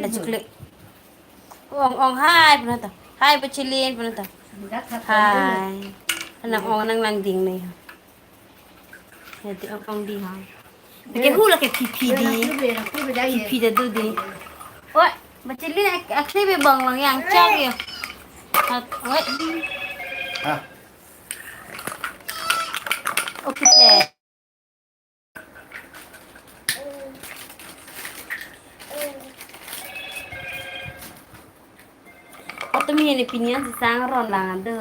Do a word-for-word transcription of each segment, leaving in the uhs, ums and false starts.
La chukle. Ong ong hai puna ta. Hai pachilin puna ta. Hai. Nang ong nang lang ding ne. Ya ti ong ong di hai. Lake hu lake pipi di. Pipi da du di. Oi, pachilin ak akli be bang long yang chak ya. Oi. Ah. Okay. Atumi ini pinian sesang ron lang ado.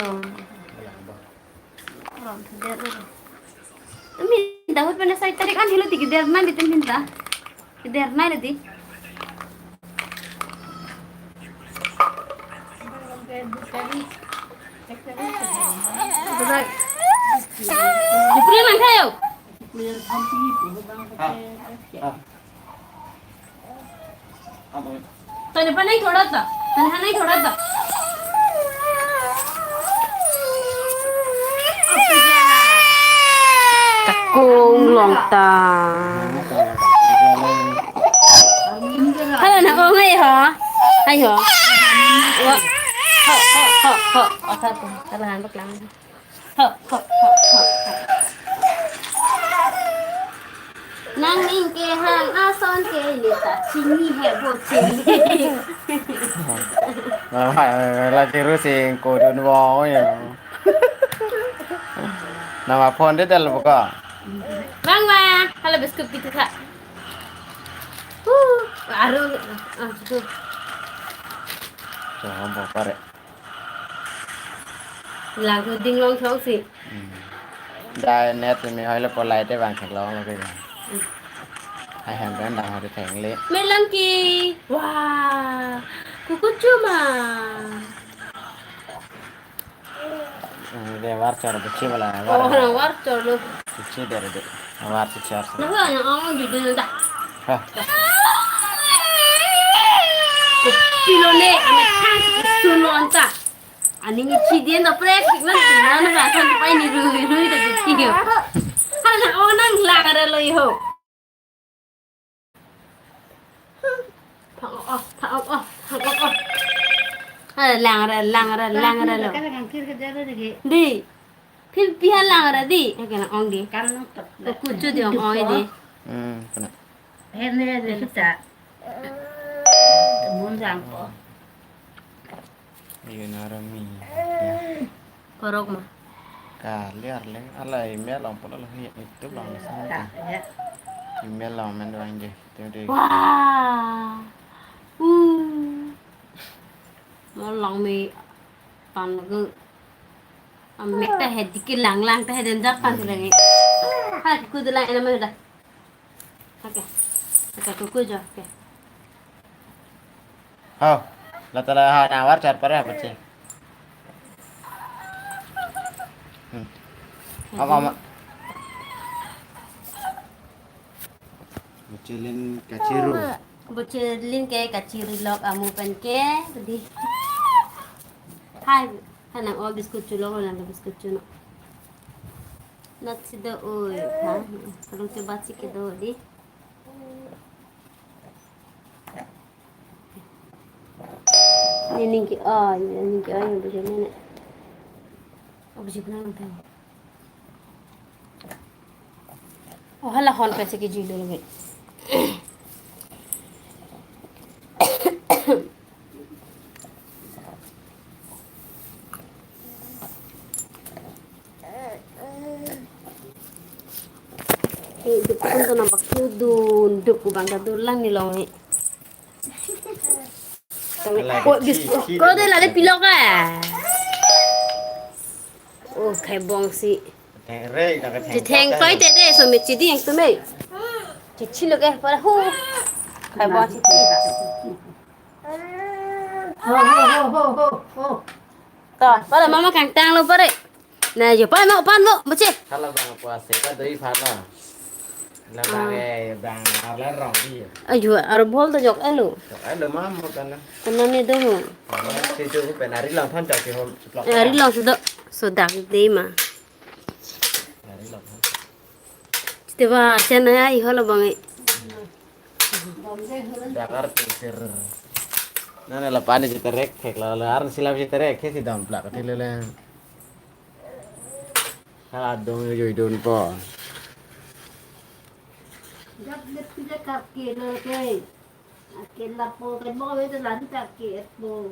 Ron sudah tu. Tumi dahut pada saya tarik an hilo tiga der nai di temin ta. Tiga der nai di. Di puli lang kayo. Tani panai thoda ta. Tani panai thoda ta. Takung long ta. Hala nang ong ai ho. Ai ho. Wa. Ho, ho, ho, ho. Asa tu. Hala han baklang. Ho, ho, ho, ho, ho. Nangning kehang ason ke ne ta chini he bo chini. Nama la chiru sing ko dun wo ya. Nama phone de dal buka. Bang ma, hala biscuit kita kha. Hu, aru, ah, tu. Coba pare. Lang thu ding long thok si. Hmm. Dai net mi hoi lo polai te bang thek long lo ke. Hmm. Hai hem dan dang hari theng le. Melang ki. Wah. Kukuchu ma. Hmm, de war chor buchi bala. Oh, war. Na war chor lo. Buchi der de. War si chor. Na ho na ong di de da. Ha. Pilo ne, ame thang suno anta. Ani ni chidi anta prek, nang nang ba san pai ni rui rui ta di tiyo. Hala na ong nang lang ra lo iho. Phang ok, phang ok, phang ok. Hala lang ra, lang ra, lang ra lo. Di. Phil pi ha lang ra di. Ake lang ong di. Kan nang tok. Ko kuchu di ong ong di. Hmm, kena. Hene de kita. Mun jang ko. Iyo na rami. Korok ma. Kali arleng ala email long polo lo hi itu bang sana. Ya. Email long men doang je. Tim tim. Wah. Uh. Mo long me pan ke. Amek ta he diki lang lang ta he den jat pan tu lagi. Ha kudu lang ena me da. Oke. Oke, kuku jo. Oke. Hau, la tala ha na war char pare apa sih? Hmm. Apa, apa? Buchilin kachiru. Buchilin ke kachiru lok amu pen ke di. Hai, hanang o biscuit chulo, nang biscuit chulo. Nat sida oi, ha? Kalau coba sih kedo di. Ini ningki oi, ningki oi yang begini nih. Oh, besi kunang nanti. Oh, hala hon pesi ke julu lagi. Eh, dukun tu nampak tu dun, duk kubang ta dun lang ni long ni. Ala Oh, ke bis-, chi, chi ko de la de pilok a. Oh, khai bong si. Theng re, ta ke theng Di theng ta koi te de, so me chi di yang tu me. Chi chi lo ke, para hu. Khai bong si chi. Ho, ho, ho, ho, ho, ho. To, para mama kangtang lo pare. Na, jo, pan mo, pan mo, buchi. Hala bang puas se ka doi phan na. La bang Ah. eh, bang arla rong di. Ayo, aro bol to jok elo. Jok elo ma mo kana. Kana ne do ho. Si tu pen ari long than chok si hom plok. Eh, ari long sudo. So dak de ma. Ari long than. Te ba, chen na ai ho lo bang eh. Dakar pisir. Nana la pani si terek thek la la arn silap si terek thek si dam plak thek lele. Hala dong yo idun po. Jab le pide kake lo ke. Ake lapo ke bo ve te lan kake et po.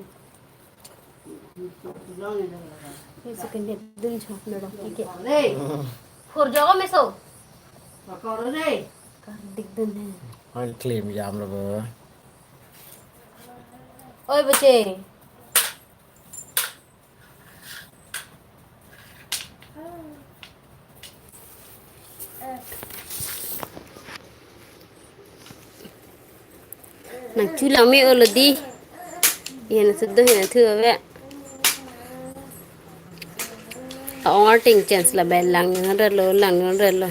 Meso ke net dun chok na dong ke. Hey. Khur jogo meso. Pakor re. Kardik dun hai. Hal claim jam lo bo. Oi bache. Nang chulang me olo di. Ihen sudo ihen thu ave. Ong arting chance la bel lang nang relo lang nang relo.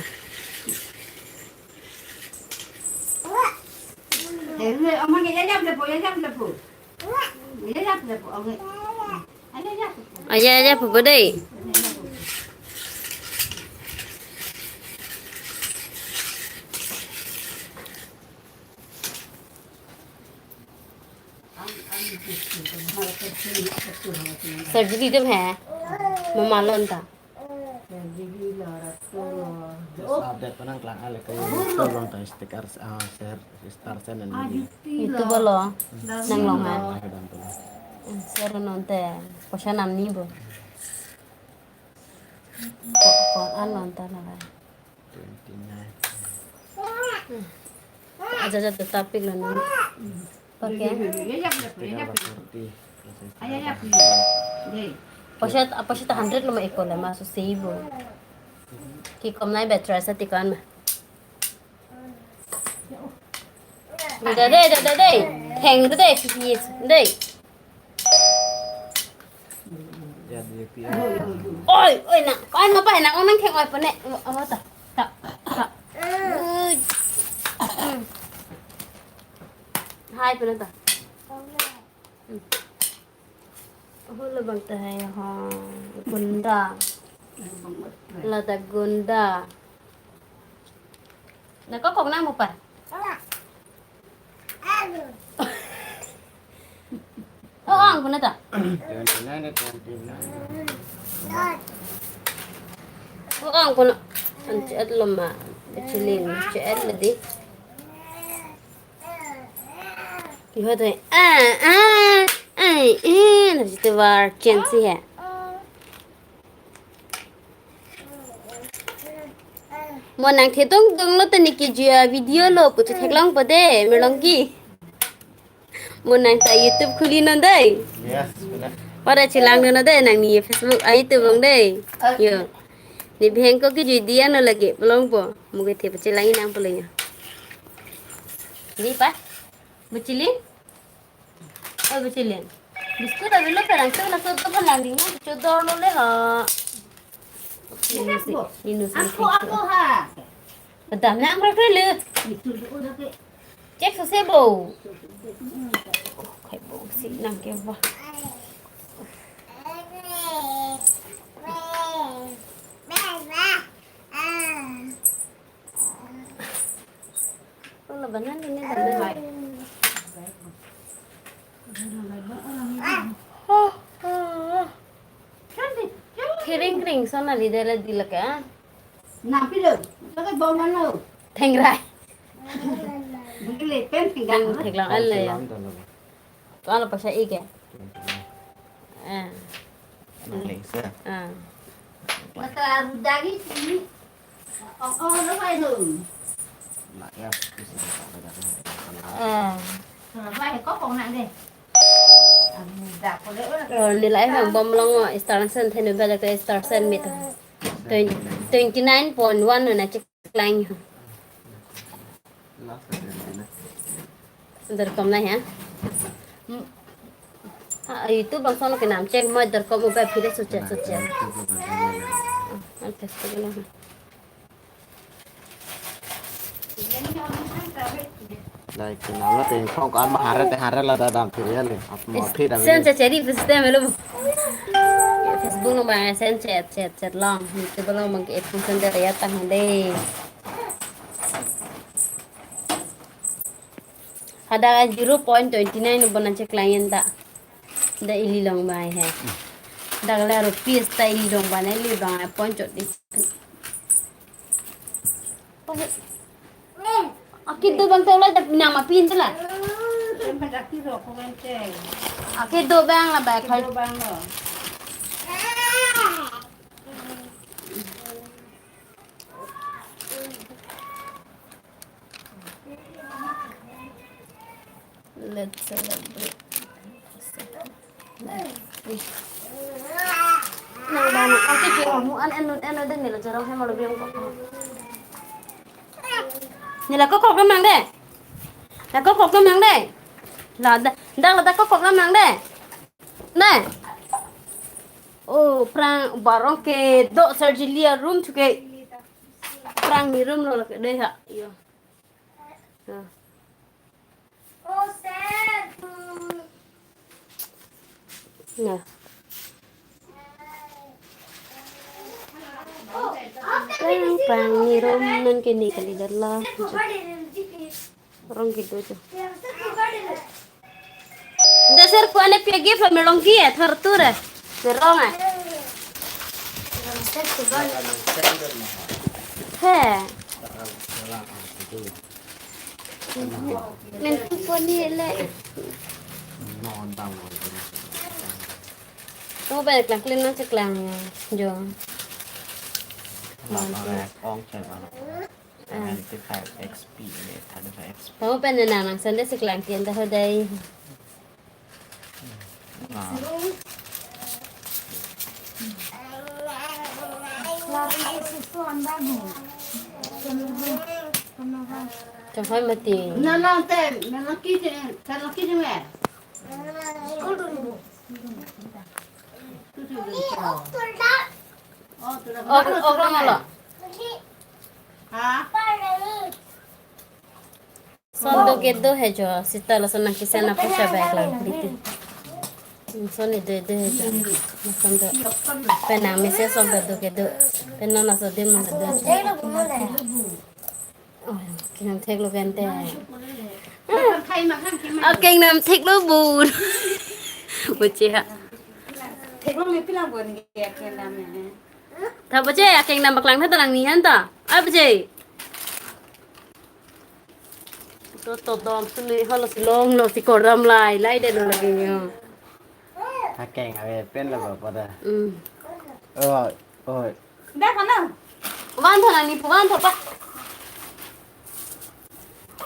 Aja aja pupu dei. Surgery dum hai. Mama lon ta. Just update penang klang ale ke tolong ta sticker ah share star channel ni. Itu bolo. Nang long hai. Share non te. Poisa nam ni bo. Ko ko an non ta na. Twenty nine. Aja aja topic lo non. Okay. Sticker ba forty. Poisa poisa ta hundred lo ma eko le ma so seibo. Ki kom nai betra sa ti kan ma. Dei dei dei dei dei. Theng dei dei. Dei. Oi oi na. Oi ma pa na ong nang theng oi pa ne. Oh ta. Ta. Ta. Ui. Hai pa na ta. Hula bang ta hai ho. Gunda. Ladak gunda. Na ko kok nang mo pa. Oh, ang kuna ta. Twenty nine, twenty nine. Oh, ang kuna. An chet lo ma. Chilin chet lo di. Iho to. Ah, ah. Ai, eh, na jitu var chen si hai. Mo nang thedong dong lo tani kejui a video lo putu theklong po dei, merlong ki. Mo nang ta YouTube khuli non dei. Yes, benar. Pada chelang non dei, nang ni Facebook a YouTube long dei. Yo. Ni biheng ko kejui diya no lagi, pelong po. Mo kethe pachelang inang pelong ya. Ni pa? Mo chili? Oh, betul ya. Biscuit avelo perang tu nak tu pun landing nak tu dor lo le ha. Ini si, ini si. Aku aku ha. Bedam na ang rek le. Itu tu dah ke. Cek sose bo. Oh, kai bo si nang ke ba. Olo banan ini dah. Kering kering sana di dela di leka. Napi lo, leka bau nano. Thengrai. Bukile pen thenggang. Thenglang ale ya. Kalau pasal ike. Ah. Nang lengse. Ah. Mata rudagi sini. Oh, oh, lo pai lo. Nak ya, bisa tak ada. Ah. Lo pai kok kok nak deh. Abu dak ko le. Oh, nilai bang bom long Star Citizen thenu bajak Star Citizen mit. Twenty nine point one na cek lang. Derkom na ya. Hmm. Ah, itu bang sono kenam cek mo derkom upa phire sucet sucet. Ah, Facebook lo. Like kenam la teng thong kan ma hare te hare la dadam phire le. Ap mo phire da. Sen cek ceri piste melo. Facebook lo bang sen cek cek cek long. Itu belum mungkin itu sen dari ya tang deh. Ada zero point twenty nine ubon aja klien ta. Da ili long bai he. Da kala rupees ta ili long bai na ili bang point chot is. Akido bang tawla da nama pin tawla. Akido bang la bai khal. Let's celebrate. Nang bang, oke, ke, mu an enu, enu den nila jorong hem lo biang kok. Nila kok kok nang de. La kok kok nang de. La da, da la da kok kok nang de. Ne. Oh, prang barong kedo surgery room chuke. Prang ni room lo la ke de ha. Yo. Ya. Nah. Prang, prang ni room nang ke ni kali dala. Rong kedo jo. Dasar ku ane pia gift la melong ki ya thar tur eh. Merong eh. He. Men tu poni le. Kamu banyak lang clean nang ceklang jo. Ong cek. Ah. Seventy-five X P ini, thirty-five X P. Kamu pen nang nang Sunday sekelang tian tahu dai. Ah. Chong hoi mati. Nana tem, nana kiti, nana kiti me. Oh, oh, oh, lo. Ha? Son do kedo he jo, sita lason nang kisen na pusa bag lang, diti. Hmm, son ni do do he jo. Son do. Pen nang mese son do kedo. Pen non laso dim nang do. Oh, kinam thek lo kente. Ah, kinam thek lo bun. Buche ha. Thek lo me pila bun ke kinam he. Tha buche, aking nam baklang tha talang ni han ta. Ai buche. To to dom suni holo si long lo si koram lai, lai de lo lagi nyo. Akeng ave pen lo ba pada. Hmm. Oh, oh. Dah kana? Van tha nang ni pu van tha pa.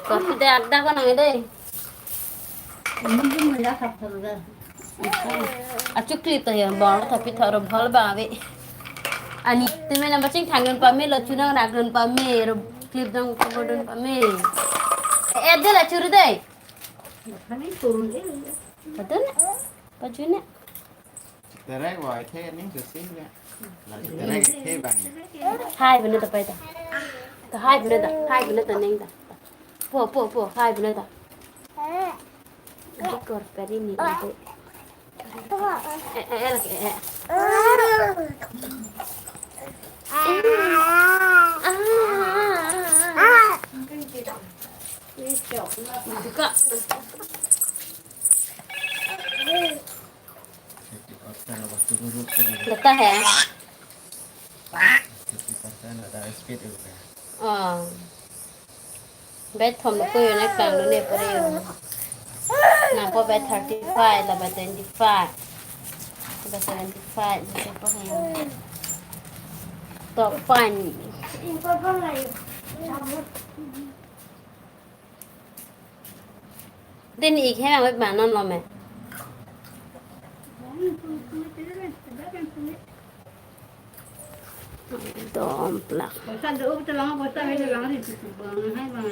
Kopi de agda ko nang de. Ini pun mila khap khap ga. Achu clip ta ya bang tapi tharo bhal ba ave. Ani tumi nang baching thang dun pame lo chunang rak dun pame ro clip dang ko dun pame. Eh de la churu de. Khani turun eh. Patun. Pajuna. Terek wa the ning susin ya. La terek the bang. Hai benda ta pai ta. Ta hai benda ta, hai benda ta ning ta. Po po po hai benda ta. Ini kor peri ni itu. Eh eh eh lagi eh. Buka. Lata hai? Oh. Bed thom lo ko yo na kang lo ne pore yo. Nangpo bed thirty five, la bed twenty five. La bed seventy five, la bed pore yo. Top pan. Din ik hem awet ba non lo me. Dom plak. Bosta do, bosta lang, bosta me lang ri tu bang hai bang.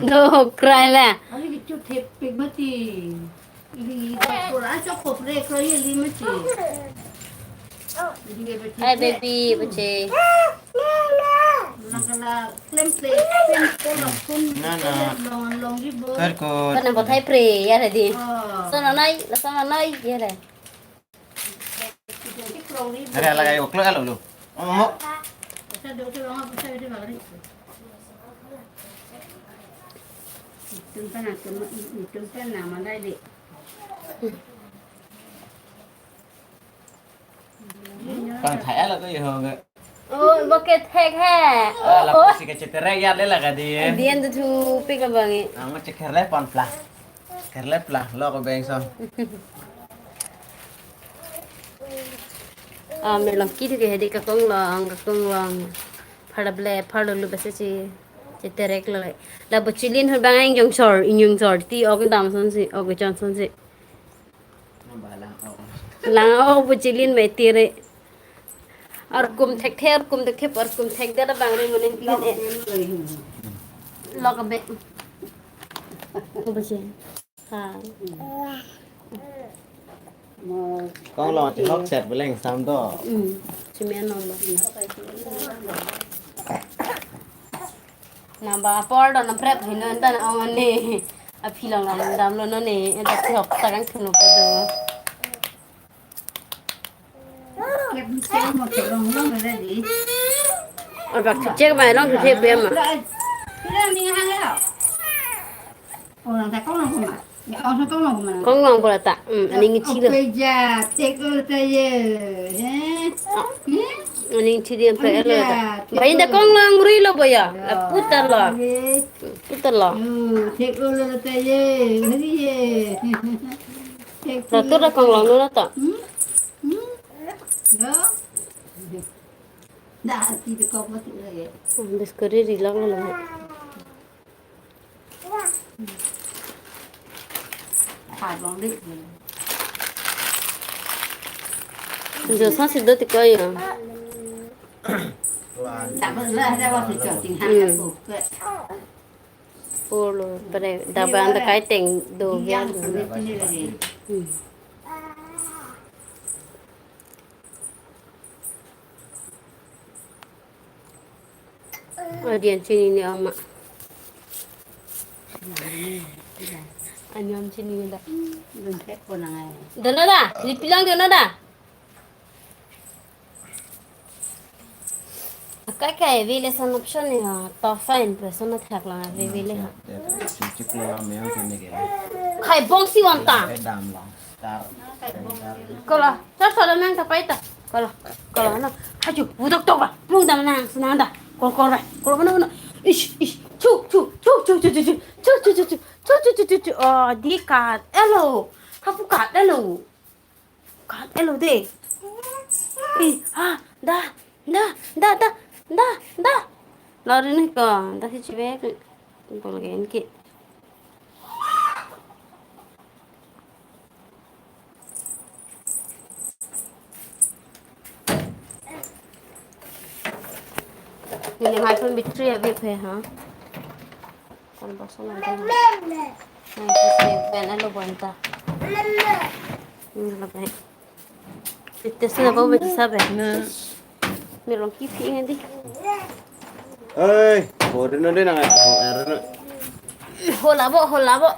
Do krai la. Ali kichu thep pik mati. Ili ta pura chok kopre kro ili mati. Hai baby, buche. Lang kala klem plek, klem kolak pun. Na, na. Long long di bo. Kar ko. Kana bothai pre ya tadi. Oh. Sana nai, la sana nai ya le. Ada lagi uklok alo lo. Oh, oh. Bosta do tu lang, bosta do lang ri. Tum pen atum, tum pen nama dai de. Kang thai ala ko yo. Oh, bo kethek he. Ah, la, oh, pusi ke chetere ya le la ka di. Dian tu thu pik abang e. Ang ma cheker le pon pla. Ker le pla lo ko beng so. Ah, me long ki thu ke hedi kakong long, kakong long. Pharlo ble, pharlo lu bese chi. Cheterek lo le. La bo chilin hur bang ingjong sor, ingjong sor. Ti ok dam son si, ok chon son si. Lang ok bo chilin me tire. Arkum thekthe, arkum thekthe, arkum thekdet abang ri mane pilin e. Lok abe. Ko bo che. Ha. Kong lo ti hok set beleng sam do. Hmm. Cement nong lo. Nang ba apor do nang prep hino enta nang ong ne. Aphi long long damlo non ne. Enta si hok ta kangthun po do. Oi bak chek bai long chek bai ma. Kong long pura ta. Hmm, aning chilo. Oke ja, take all ta ye. He? Aning chidi ang pe lo ta. Bai da kong long ri lo boya. La putar lo. Putar lo. Take all ta ye. Hari ye. Ratu da kong long lo ta. Hmm? Hmm? Yo. Da, ti de kok mati lagi. Biskuri ri long lo. Jo sa si do ti ko yo. Hmm. Polo, pre, daban da kai teng do ya. Hmm. Adian chini ni ama. Aniam chini ni da. Dun thek ko nang ai. Dun da, lipilang dun da. Akai kai vele son option ni ha, to fine pe son thak lang vele ha. Khai bong si wan ta. Dam lang. Kolo, sar sar nang ta pai ta. Kolo, kolo na. Haju, budok tok ba. Mung dam nang senang da. Kolo, kolo ba. Kolo mana mana. Ish, ish. Chu, chu, chu. Oh, di kat. Elo. Hapu kat elo. Kat elo de. Ih, ah, da, da, da. Lori ni ko, da si chibek. Bol gen ki. Neli hai phone battery abhi phe ha. Kon box na de ha. Nai si se pen alo bonta. Hmm, lo pen. Ite suna bau beti sabe. Na. Melong kipi ngan di. Oi, ho de no de nang ho er no. Ho labo, ho labo.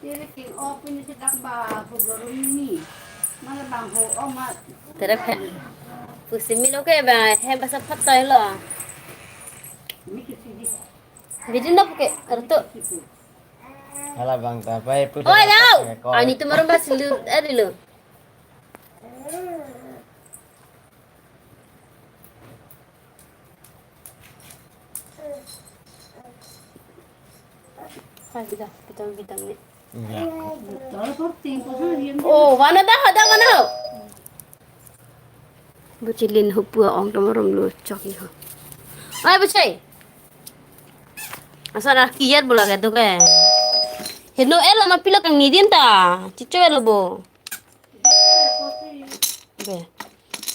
Tere king op ini sedang ba ho belum ni. Malah bang ho omat. Tere phe. Pusi milo ke ba he basa phat tai lo. Ini kisi di. Bidin dap ke, Ratu. Hala bang ta pai pu. Oi, lau. Ani tu marum bas lu, eh, dulu. Hai, bidang, bidang, bidang ni. Ya. Oh, mana dah, dah mana? Buchilin hupu ong tomorom lo chok iho. Ai, buchai. Asal ah kiyat bola ke tu ke. Heno el ama pilo kang nidin ta. Chicho el bo. Be.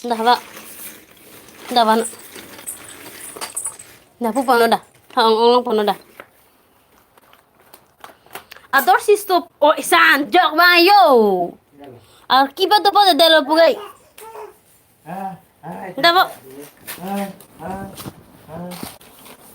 Dah ba. Dah ba. Dah pu pano dah. Ha ong ong pano dah. Ador si stop. Oh, isan jok ba yo. Ar kiba to pa delo pugai. Dah ba.